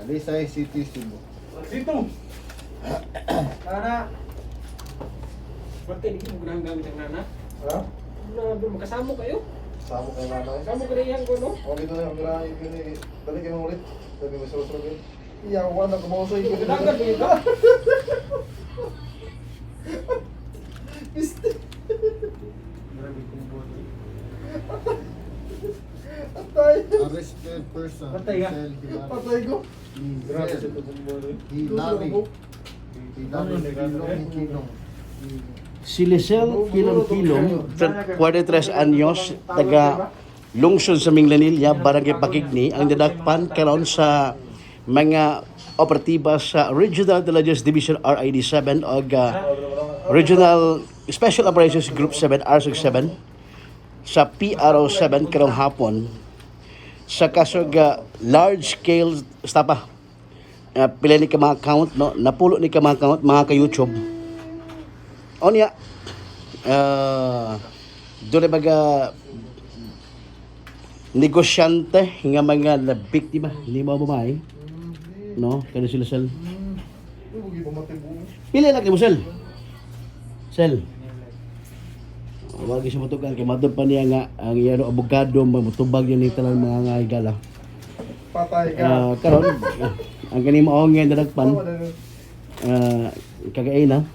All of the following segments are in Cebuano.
Talisay City, Cebu. Dito. Nana. Bante, hindi mo ganahan gamit ang nana. Ha? Na, makasamo kayo. Samo kay nanay. Kasamo ka na iyang ko, no? Okay, ito na yung kailangan yun eh. Dali kayo ulit. Sabi ko, sarap yun. Iyawan na kumausay ko. Dagan mo yun, ha? Miste. Grabe kong bote. Atay. Arrested person. Patay ka. Giselle Hilari. Patay ko. Grabe sa Giselle kong bote. Hilari. Hilari Kilong Kilong. Si Lisel Kilom Kilom, 43 anyos, taga lungsod sa Minglanilla, Barangay Pakigni, ang dadakpan karon sa mga operatiba sa Regional Intelligence Division RID 7 o Regional Special Operations Group 7 RSOG 7 sa PRO 7 karong hapon sa kaso ga large scale stapa. Pila ni ka mga count, no? Napulo ni ka mga count, mga ka YouTube. Onya, doon baga negosyante nga mga nabiktima ni mga babae, no? Kano sila, sel? Uy, pumatibo. Pila lang mo, sel? Sel. Wag siya matugan kay matod pa niya nga ang iyang abogado mamutubag yun ni tanan mga nga higala. Patay ka. Karon ang kani mao nga nadagpan kagaay na.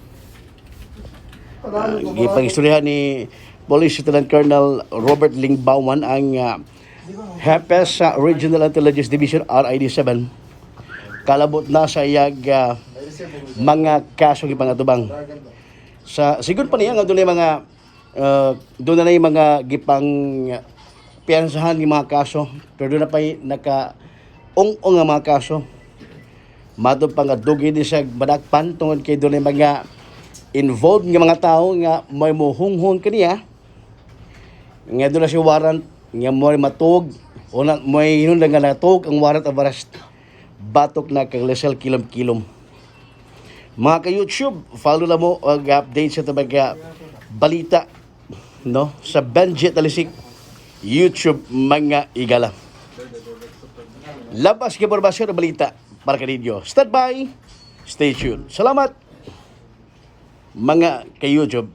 Gipangistoryahan ni Police Lieutenant Colonel Robert Lingbawan ang hepe sa Regional Intelligence Division RID 7. Kalabot na sa iyag mga kaso gipangatubang. Sa sigon pa niya nga dunay mga doon na yung mga gipang piyansahan ng mga kaso, pero doon na pa'y naka ung nga mga kaso. Matod pa nga dugi di siya badakpan tungod kay doon mga involved nga mga tao nga may muhunghong kaniya nga doon na si warrant nga mo matug o na may hinungdan nga natug ang warrant of arrest batok na kang Lesel Kilom Kilom. Mga ka-YouTube, follow na mo og update sa tabaga balita, no, sa Benji Talisik YouTube, mga igala. Labas kay Borbasyo na balita para kaninyo. Stand by, stay tuned. Salamat, mga ka-YouTube.